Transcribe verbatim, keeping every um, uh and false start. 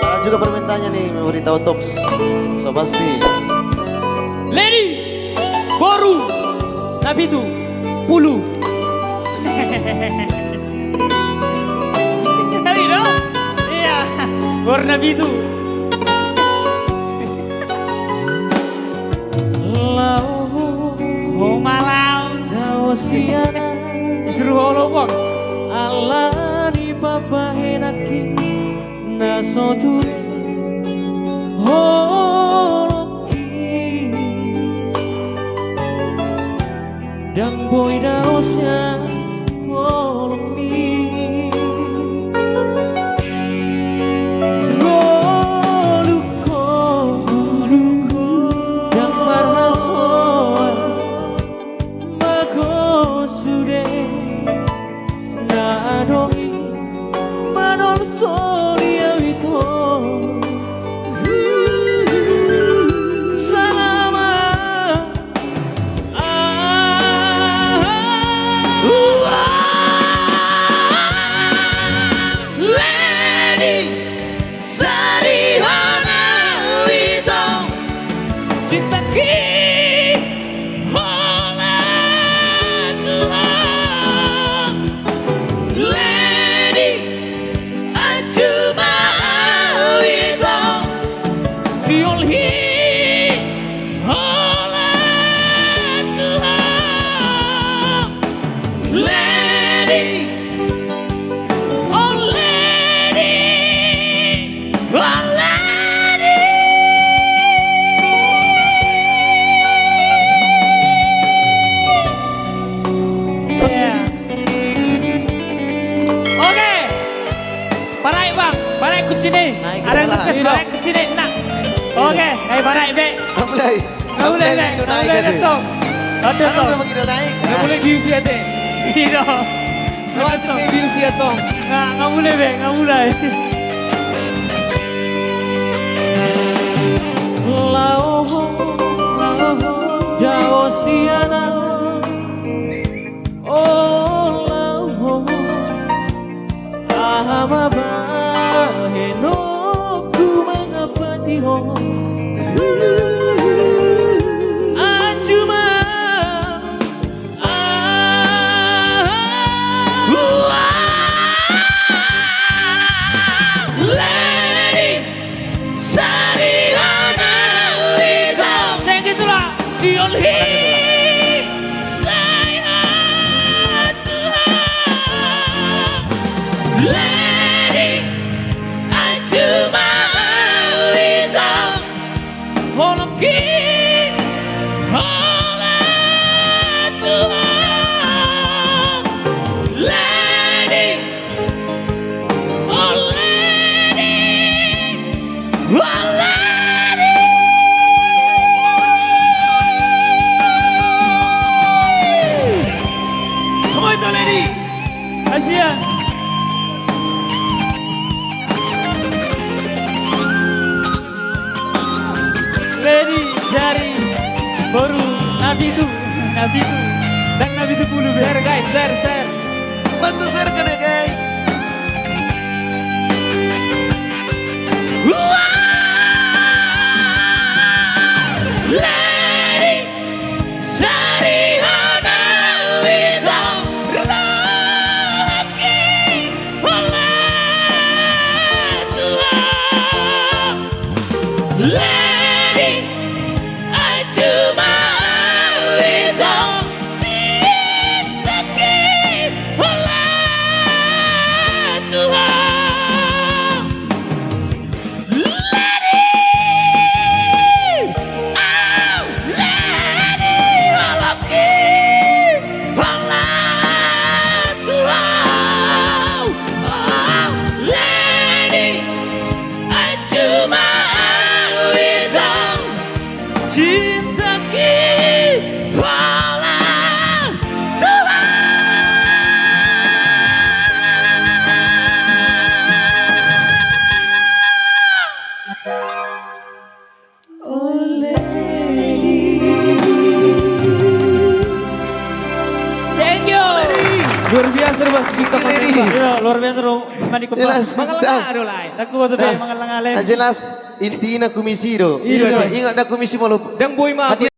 Ada juga permintaannya nih, Memori Tau Tops. So pasti. Lady, boru na pitu pulu. Iya, boru na pitu. Laho ho ma laho dao sian ahu. Disuruh ho laho, Bang. Alani pambahenanki na so tua holongki. Ndang boi dao sian holongmi. Ngolu ho, ngolu ho, ndang marhasoan ma ho sude. Na adong i manolsoli au ito. Salama. Ah, ah, ah. Lady, sarihon au ito. Cintaki holan tu ho. Lady, anju ma au ito. Siolhi holan tu ho. Lady, oh lady, oh lady. Iya. Oke. Parai, Bang, parai kuncina. Naik, ada yang lah. Parai kuncina, nah. Oke, eh, parai, be. Mulai. Nga mulai be, nga mulai be tong. Aduh, tong. Nga mulai bius i ate. Ino. Nga mulai bius i tong. Nga mulai be, nga mulai. Laho ho, laho ho dao sian ahu. O laho ho. Aha ma bahenonku mangapati ho? Anju ma. Ah, ah, ah. Lady, sarihon au ito. Thank you, Tulang. Siolhi, sai hatuha. Lady, anju ma au ito. Holongki holan tu ho. Lady, oh lady, oh lady. Come on, lady. Asia. Lady, jari boru na pitu, na pitu, ndang na pitu pulu be. Share, guys, share, share. Bantu share kan ya, guys. Wah! Lady, sarihon au ito. Rohangki holan tu ho. Lady, anju ma au ito. Cintaki holan tu ho. Lady! Oh, lady, holongki holan tu ho. Oh, lady, anju ma au ito. Cintaki holan tu ho. Oh lady. Thank you. Luar biasa do, Bas. Gita Ini Panembak. Iya, luar biasa do. Semangat, Bas. Jelas. Mangalanga do, Lai. Aku buat be mangalanga, Lai. Jelas. Intina komisi do. Iya. Ingat dah komisi malu. Dang boi ma.